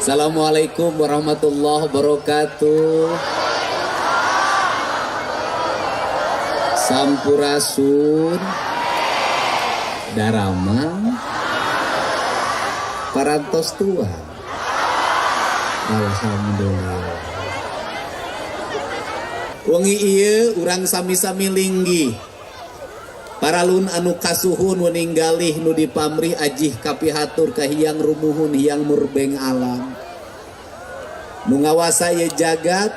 Assalamualaikum warahmatullahi wabarakatuh. Sampurasun. Darama. Parantos tua. Alhamdulillah. Wengi ieu urang sami-sami linggih. Paralun anu kasuhun weninggalih nu dipamrih ajih kapihatur ka Hyang Rumuhun Hyang Murbeng Alam. Nu ngawasa ieu jagat,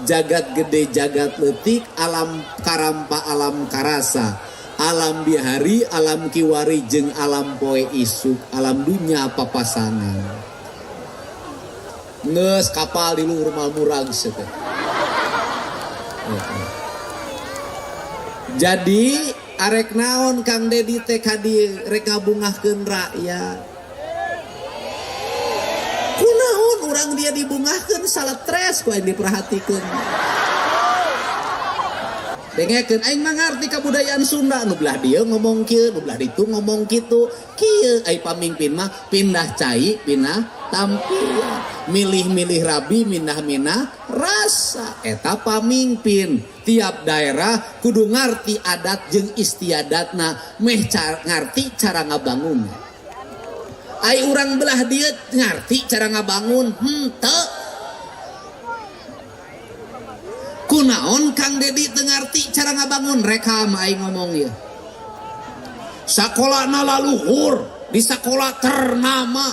jagat gede jagat leutik, alam karampa alam karasa, alam bihari alam kiwari jeung alam poe isuk, alam dunya papasangan. Geus kapal di luhur mal murag teh. Jadi arek naon Kang Dedi teh ka dieu rek ngabungahkeun rakyat. Kunaon urang dia dibungahkeun stres ku aing diperhatikeun. Dengekeun aing mah ngarti kabudayaan Sunda nu belah dieu ngomong kieu, nu belah ditu ngomong kitu. Kieu ai pamimpin mah pindah cai, pindah tampian. Milih-milih rabi, minah-minah rasa. Eta pamimpin. Tiap daerah kudu ngarti adat jeung istiadatna, meh ngarti cara ngabangun. Ai urang belah dieu ngarti cara ngabangun, henteu. Kunaon Kang Dedi teu ngarti cara ngabangun, rekam aing ngomong ieu. Sakolana laluhur, di sakola ternama,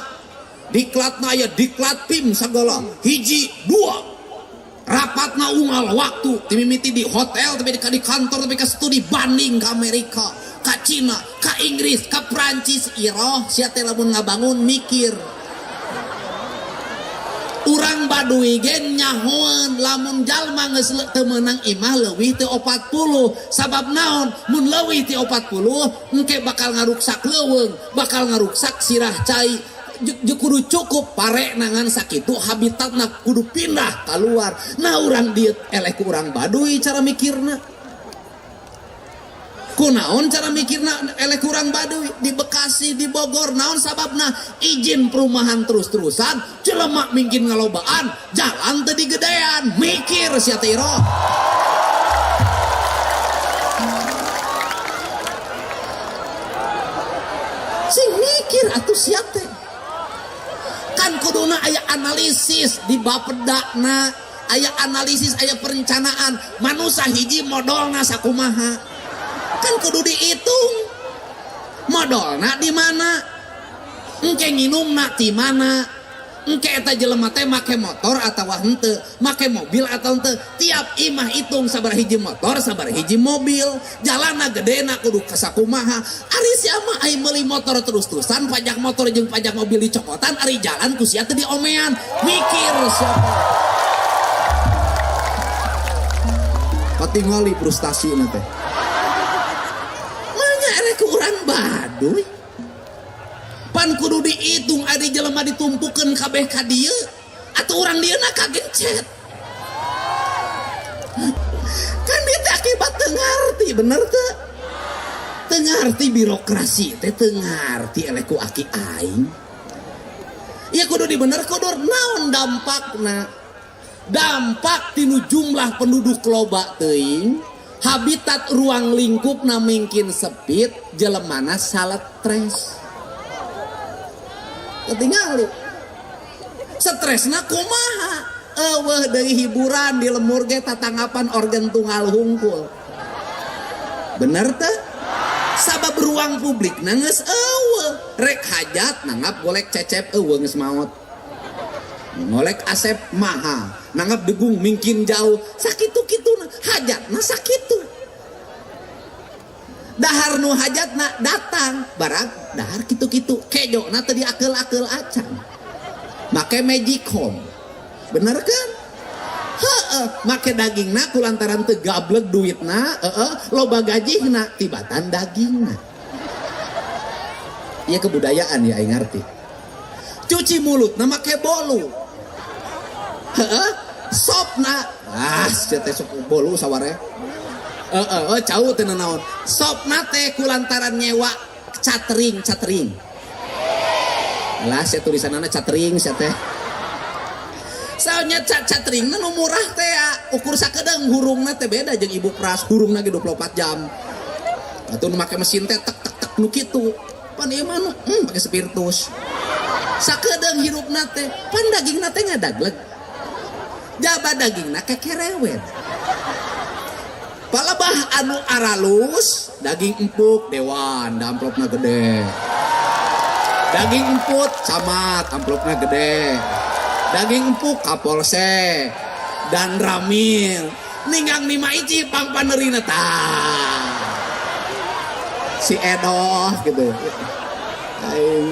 diklatna aya diklat PIM sagala, hiji dua. Rapatna unggal waktu, timimiti di hotel tapi di kantor tapi ka studi banding ka Amerika, ka Cina, ka Inggris, ka Prancis, iroh sia teh lamun ngabangun mikir. Urang Baduy ge nyahoeun lamun jalma geus teu meunang imah leuwih ti 40. Sabab naon? Mun leuwih ti 40 engke bakal ngaruksak leuweung, bakal ngaruksak sirah cai. Kudu cukup pare nangan sakitu habitatna kudu pindah keluar. Nah urang dieu eleh ku urang Baduy cara mikirna. Kunaon cara mikirna eleh ku urang Baduy di Bekasi, di Bogor, naon sababna? Izin perumahan terus-terusan, jelema mingkin ngalobaan, jalan teu digedean, mikir sia teh iroh. Sing mikir atuh sia teh. Kan kuduna aya analisis di bapedana, aya analisis, aya perencanaan, manusa hiji modalna sakumaha. Kan kudu dihitung modalna di mana, engke nginumna di mana, engke eta jelema teh make motor atawa henteu, make mobil atau henteu. Tiap imah hitung sabaraha hiji motor, sabaraha hiji mobil, jalanna gedena kudu kasakumaha. Ari sia mah ai meuli motor terus-terusan, pajak motor jeung pajak mobil dicokotan, ari jalan ku sia teu diomean. Mikir siapa? Katingali frustasi na teh. Ku urang Baduy pan kudu dihitung ari jelema ditumpukeun kabeh ka dieu atuh urang dieu na kagencet. Kan dieu teh akibat teu ngarti, bener teu? Teu ngarti birokrasi teh, teu ngarti eleh ku aki aing. Ya kudu dibener kudu naon dampakna? Dampak tinu jumlah penduduk loba teuing, habitat ruang lingkupna mungkin sempit, jelemana stres. Ketinggalan. Stresna kumaha? Eueuh deui hiburan di lemur ge tatanggapan organ tunggal hungkul. Bener teh? Sabab ruang publik geus eueuh. Rek hajat nanggap golek cecep eueuh geus maot. Ngolek asep mahal, nanggap degung mungkin jauh, sakitu-kituna hajatna sakitu. Dahar nu hajatna datang, barang dahar kitu-kitu, kejona teu diakeul-akeul acan. Make magic home. Bener kan? Heeh, make dagingna kulantaran teu gablek duitna, heeh, loba gajihna tibatan dagingna. Ieu kebudayaan ya aing ngarti. Cuci mulutna make bolu. Heeh, sopna ah sia teh sok bolu saware. Heeh, cau teu nanaon. Sopna teh kulantaran nyewa catering. Lah sia tulisanana catering sia teh. Soalnya catering nu murah teh ya, ukur sakedeung hurungna teh beda jeung ibu pras, hurungna ge 24 jam. Atuh nu make mesin teh tek tek tek nu kitu. Pan ieu mah nu pake spiritus. Sakedeung hirupna teh, pan dagingna teh ngadagleg. Jaba dagingna kekerewet. Palebah anu aralus, daging empuk dewan, da amplopna gede. Daging empuk camat, amplopna gede. Daging empuk kapolsek dan ramil. Ninggang ni Maici pangpanerina tah. Si Edoh gitu.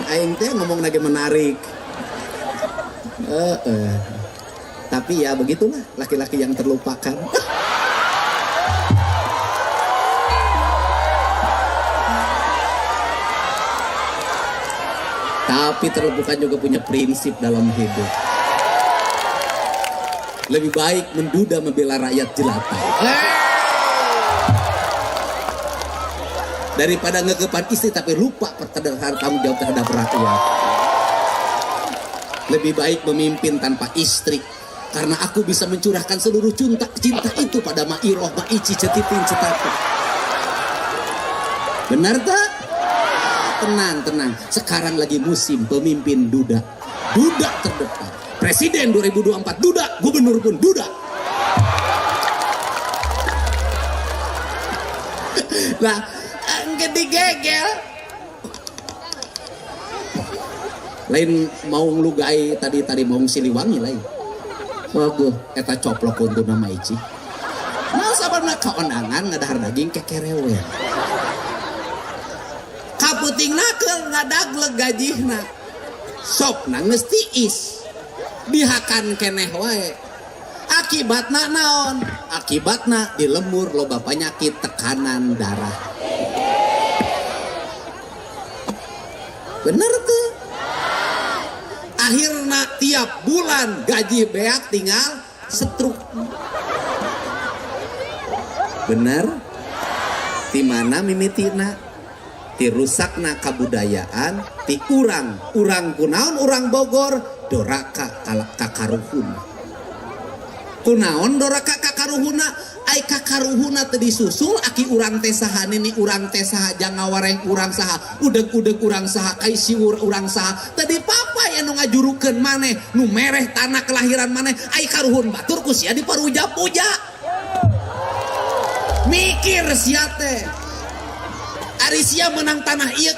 Aing teh ngomong lagi menarik. Tapi ya begitulah laki-laki yang terlupakan. Tapi terlupakan juga punya prinsip dalam hidup. Lebih baik menduda membela rakyat jelata. Daripada ngekepan istri tapi lupa terhadap tanggung jawab terhadap rakyat. Lebih baik memimpin tanpa istri. Karena aku bisa mencurahkan seluruh cinta itu pada Mairoh, Maici, Cetitin, Cetatu. Benar tak? Tenang, tenang. Sekarang lagi musim pemimpin duda. Duda terdepan. Presiden 2024 duda, gubernur pun duda. Nah, enggak digegel. Lain mau ngelugai tadi mau Siliwangi lain. Waduh, eta coplok untuk nama Ici. Nah, sabarna kaondangan ngadahar daging kekerewen. Kaputingna keur ngadagleg gajihna. Sopna geus tiis. Dihakan keneh wae. Akibatna naon? Akibatna di lembur loba penyakit tekanan darah. Bener tuh? Akhirna tiap bulan gaji beak tinggal setruk. Bener? Di mana mimitina? Ti rusakna kabudayaan, ti urang kunaon urang Bogor doraka kakaruhuna. Kunaon doraka kakaruhuna? Ai kakaruhuna teu disusul aki urang teh saha nini urang teh saha jangawareng urang saha udeg-udeg urang saha kai siwur urang saha teu dipapay anu ngajurukeun maneh nu mereh tanah kelahiran maneh ai karuhun batur ku sia diparuja-puja. Mikir sia teh. Ari sia menang tanah ieu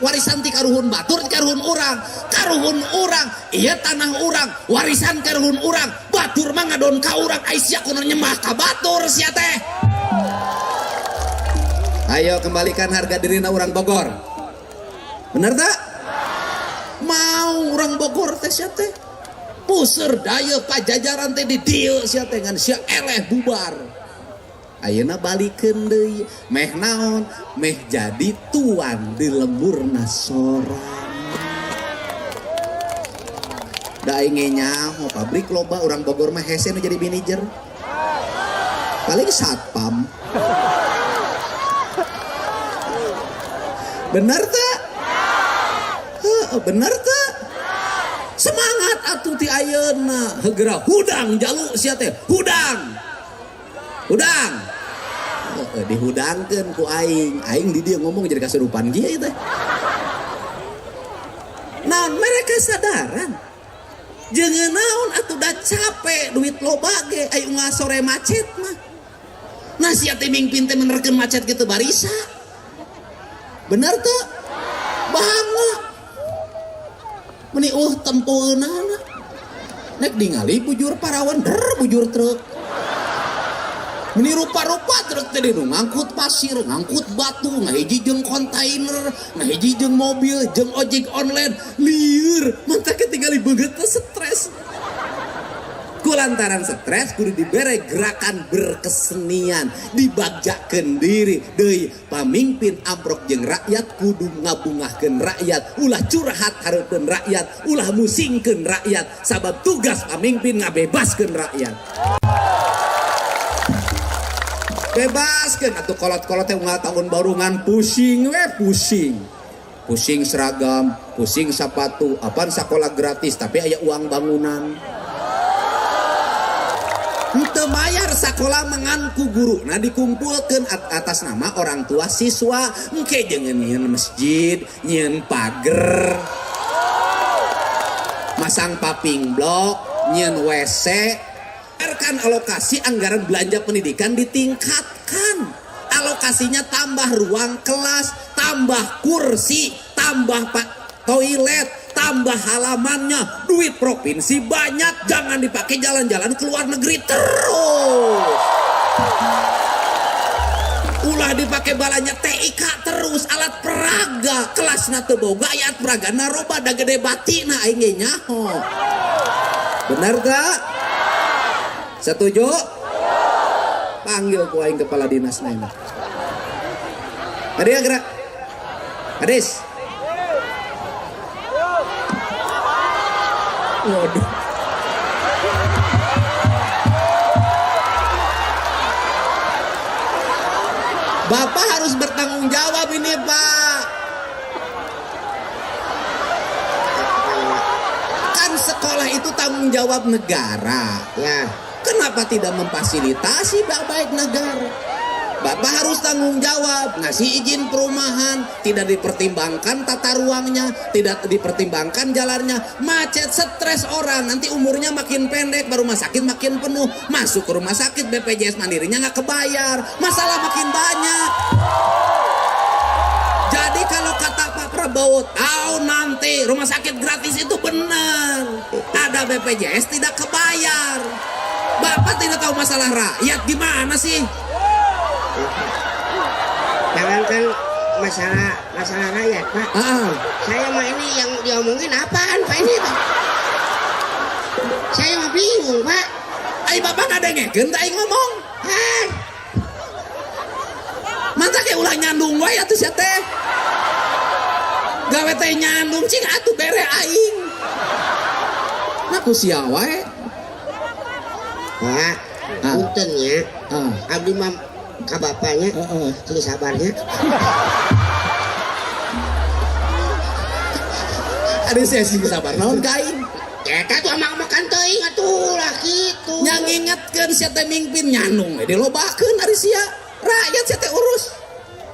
warisan ti karuhun batur ti karuhun urang. Karuhun urang ieu tanah urang, warisan karuhun urang. Batur mah ngadon ka urang, ai sia kudu nyembah ka batur sia teh. Ayo kembalikan harga dirina urang Bogor. Bener tak? Mau urang Bogor teh sia teh. Puseur daya pajajaran teh di dieu sia teh ngan sia eleh bubar. Ayeuna balikeun deui, meh naon? Meh jadi tuan di lemburna sorang. Da aing ge nyaho pabrik loba urang Bogor mah hese nu jadi manajer. Paling satpam. Bener teu? Heuh, bener teu? Semangat atuh ti ayeuna. Heugera hudang jalu sia teh, hudang. Hudang. Dihudangkeun ku aing. Aing di dieu ngomong jadi kasurupan kieu teh. Nah, mereka sadaran. Jeung naon atuh da capek duit loba ge ayo ngasore macet mah. Nah sia teh mingpin teh menerkeun macet kitu barisa. Bener teu? Bangga. Meni tempoeunana. Nek ningali bujur parawan der bujur truk. Meni rupa-rupa truk teh nu ngangkut pasir, ngangkut batu, ngahiji jeung kontainer, ngahiji jeung mobil, jeung ojek online, lieur. Mantap ketinggali beungeut teh stres. Kulantaran stres kudu dibere gerakan berkesenian, dibagjakeun diri deui pamimpin amprok jeung rakyat kudu ngabungahkeun rakyat, ulah curhat hareupeun rakyat, ulah musingkeun rakyat, sabab tugas pamimpin ngabebaskeun rakyat. Bebaskeun atuh kolot-kolot teh unggal tahun baru ngan pusing we pusing. Pusing seragam, pusing sepatu, apaan sekolah gratis tapi aya uang bangunan. Henteu bayar sekolah mengan ku guru. Nah dikumpulkan atas nama orang tua siswa. Engke jeung nyieun masjid, nyieun pager, masang paving blok, nyieun WC. Kan alokasi anggaran belanja pendidikan ditingkatkan. Alokasinya tambah ruang kelas, tambah kursi, tambah pak toilet, tambah halamannya. Duit provinsi banyak, jangan dipakai jalan-jalan ke luar negeri terus. Ulah dipakai balanja TIK terus, alat peraga, kelasna teu boga, alat peraga naroba da gede batina aing ge nyaho. Benar gak? Setuju? Panggil ku aing kepala dinas ini. Ada yang gerak? Hadis. Waduh. Bapak harus bertanggung jawab ini, Pak. Kan sekolah itu tanggung jawab negara. Ya. Kenapa tidak memfasilitasi baik negara? Bapak harus tanggung jawab, ngasih izin perumahan, tidak dipertimbangkan tata ruangnya, tidak dipertimbangkan jalannya, macet, stres orang, nanti umurnya makin pendek, baru rumah sakit makin penuh, masuk ke rumah sakit BPJS mandirinya nggak kebayar, masalah makin banyak. Jadi kalau kata Pak Prabowo, tahu nanti rumah sakit gratis itu benar, ada BPJS tidak kebayar. Bapak tidak tahu masalah rakyat gimana sih? Jangankan masalah rakyat, Pak. Saya mah ini yang diomongin apaan, Pak ini, Pak? Saya mah bingung, Pak. Ai Bapak ngadengekeun teh aing ngomong. Hah? Mantap kayak ulah nyandung wae atuh sia teh. Gawe teh nyandung cing atuh bere aing. Nah ku sia wae. Pak, punten nya. Abdi mah ka bapaknya, sing sabarnya. Ada saya sing sabar naon ka aing? Eta tuh amak-amakan teuing atuh lah kitu. Nya ngingetkeun sia teh mingpin nyandung we dilobakeun ari sia. Rakyat sia teh urus.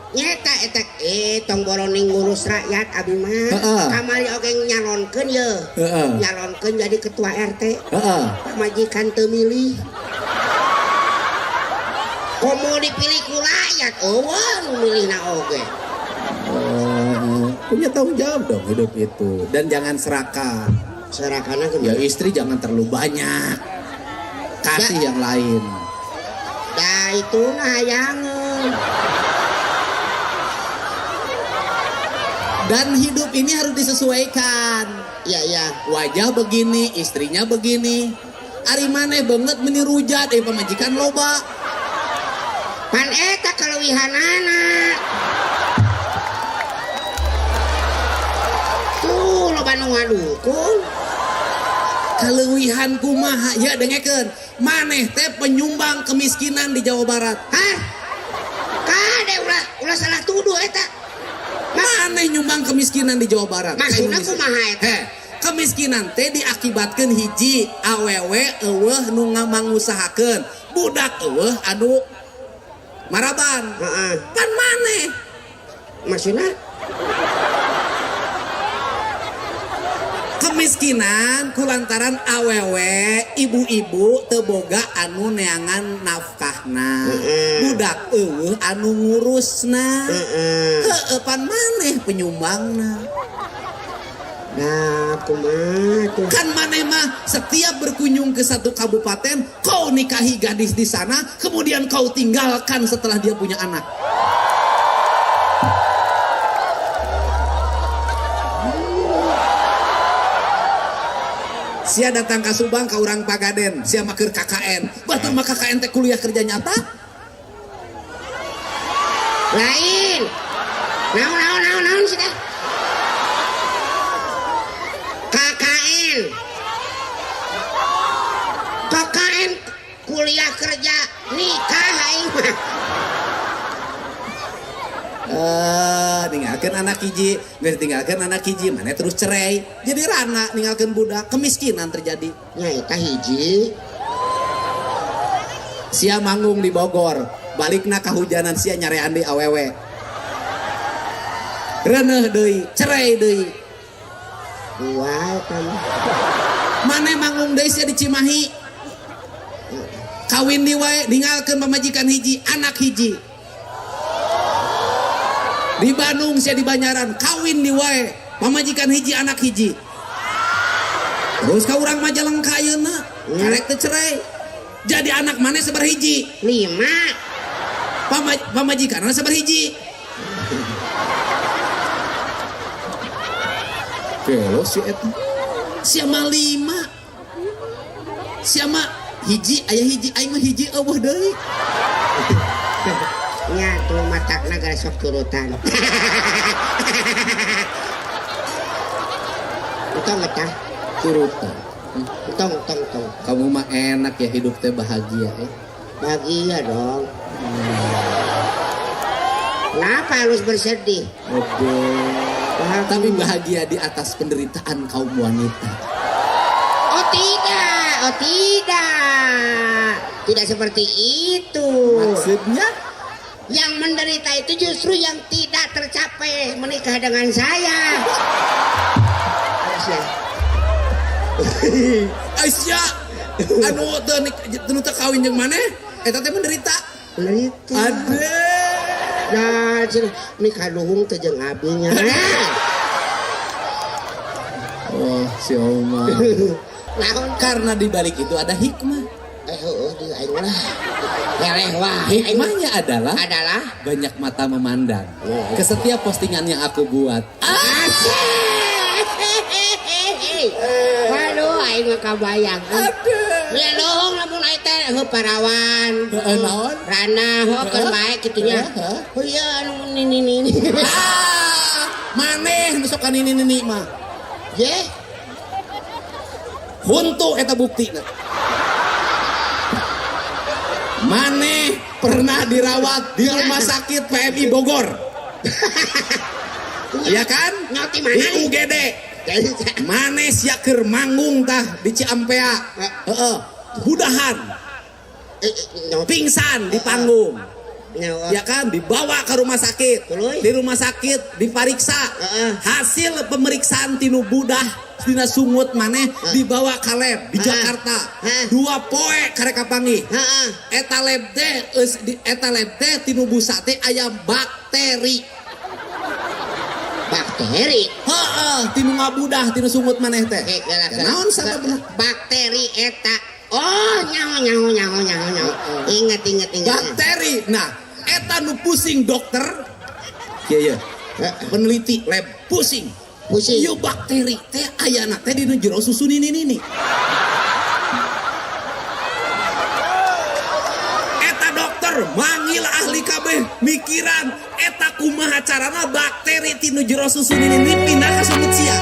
Nyeta eta tong boroning ngurus rakyat abi mah. Kamari oge nyalonkeun ye. Nyalonkeun jadi ketua RT. Pamajikan teu milih. Komo dipilih ku rakyat, eueuh nu milihna oge. Oh, punya tanggung jawab dong hidup itu. Dan jangan serakah. Serakahna gimana? Ya istri jangan terlalu banyak. Kasih yang lain. Dah itu hayangeun. Dan hidup ini harus disesuaikan. Iya, iya. Wajah begini, istrinya begini. Ari maneh banget meni rujat, pamajikan loba. Pan eta kaleuwihanana. Tuh loba nu ngadukung. Kaleuwihan kumaha? Ya dengekeun. Maneh teh penyumbang kemiskinan di Jawa Barat. Hah? Kade ulah salah tuduh eta. Maneh nyumbang kemiskinan di Jawa Barat. Maksudna kumaha eta? Heh, kemiskinan teh diakibatkeun hiji awewe eueuh nu mangusahakeun, budak eueuh anu maraban. Heeh. Pan maneh. Maksudna? Kemiskinan kulantaran awewe ibu-ibu teu boga anu neangan nafkahna. Budak eueuh anu ngurusna. Heeh, pan maneh penyumbangna. Nah, kumaha tuh? Kan maneh mah setiap berkunjung ke satu kabupaten, kau nikahi gadis di sana, kemudian kau tinggalkan setelah dia punya anak. Sia datang ke Subang ka urang Pagaden, sia mah keur KKN. Batur mah KKN teh kuliah kerja nyata? Lain. Naon naon naon naon sih teh? KKN. KKN kuliah kerja nikah aing mah. Ninggalkeun anak hiji, geus tinggalkeun anak hiji, maneh terus cerai. Jadi rana ninggalkeun budak, kemiskinan terjadi. Nya eta hiji. Sia manggung di Bogor, balikna kahujanan sia nyarean di awewe. Reuneuh deui, cerai deui. Dua eta mah. Maneh manggung deui sia di Cimahi. Kawin di wae, ninggalkeun pamajikan hiji, anak hiji. Di Bandung sia di Banjaran, kawin di wae, pamajikan hiji, anak hiji. Terus ka urang Majalengka ayeuna, karek teu cerai. Jadi anak maneh sabar hiji? 5. Pamajikan sabar hiji? Gelo si eta. Sia mah 5. Sia mah hiji aya hiji, aing mah hiji eueuh deui. Nya tuh matakna gara sok turutan. Entong eta. Turutan. Entong, entong, entong. Kamu mah enak ya hidup teh bahagia ya. Bahagia dong. Kenapa harus bersedih? Oke. Bahagia. Tapi bahagia di atas penderitaan kaum wanita. Oh tidak, oh tidak. Tidak seperti itu. Maksudnya? Yang menderita itu justru yang tidak tercapai menikah dengan saya. Aisyah. Aisyah, anu teu kawin jeung maneh, eta teh menderita. Menderita. Ade. Nah, cenah nikah luhung teh jeung abinya. Oh, si Oma. Naon? Karena di balik itu ada hikmah. Heueuh di aing lah. Leleh wae. Hikmahnya adalah adalah banyak mata memandang. Oh. Ke setiap postingan yang aku buat. Asik. Waduh, aing mah kabayang. Aduh. Lelohong lamun aing teh heuh parawan. Heeh, naon? Rana heuh keur bae kitu nya. Heeh. Oh iya anu nini nini. Ah, maneh nu sok nini nini mah. Ye. Huntu eta buktina. Maneh pernah dirawat di rumah sakit PMI Bogor. Iya kan? Nyoti mana Di nih? UGD. Maneh sia keur manggung tah di Ciampea. Heeh. Hudahan, pingsan di panggung. Ya kan, dibawa ke rumah sakit. Tuluy. Di rumah sakit diperiksa. Heeh. Hasil pemeriksaan tinu budah tina sungut maneh dibawa ke lab di Heeh. Jakarta. Heeh. 2 poe karek kapanggih. Heeh. Eta lab teh eus di eta lab teh tinu busa teh aya bakteri. Bakteri? Heeh, tinu ngabudah tinu sungut maneh teh. Eh, gelah, Ya, gelah. naon sababna? Bakteri eta. Oh, nyaho nyaho nyaho nyaho nyaho. Ingat ingat ingat. Bakteri. Nah, eta nu pusing dokter. Iya, iya. Peneliti lab pusing. Pusing. Ieu bakteri teh ayana teh dina jero susu nini nini. Eta dokter manggil ahli kabeh mikiran eta kumaha carana bakteri tinu jero susu nini nini pindah ka sungut sia.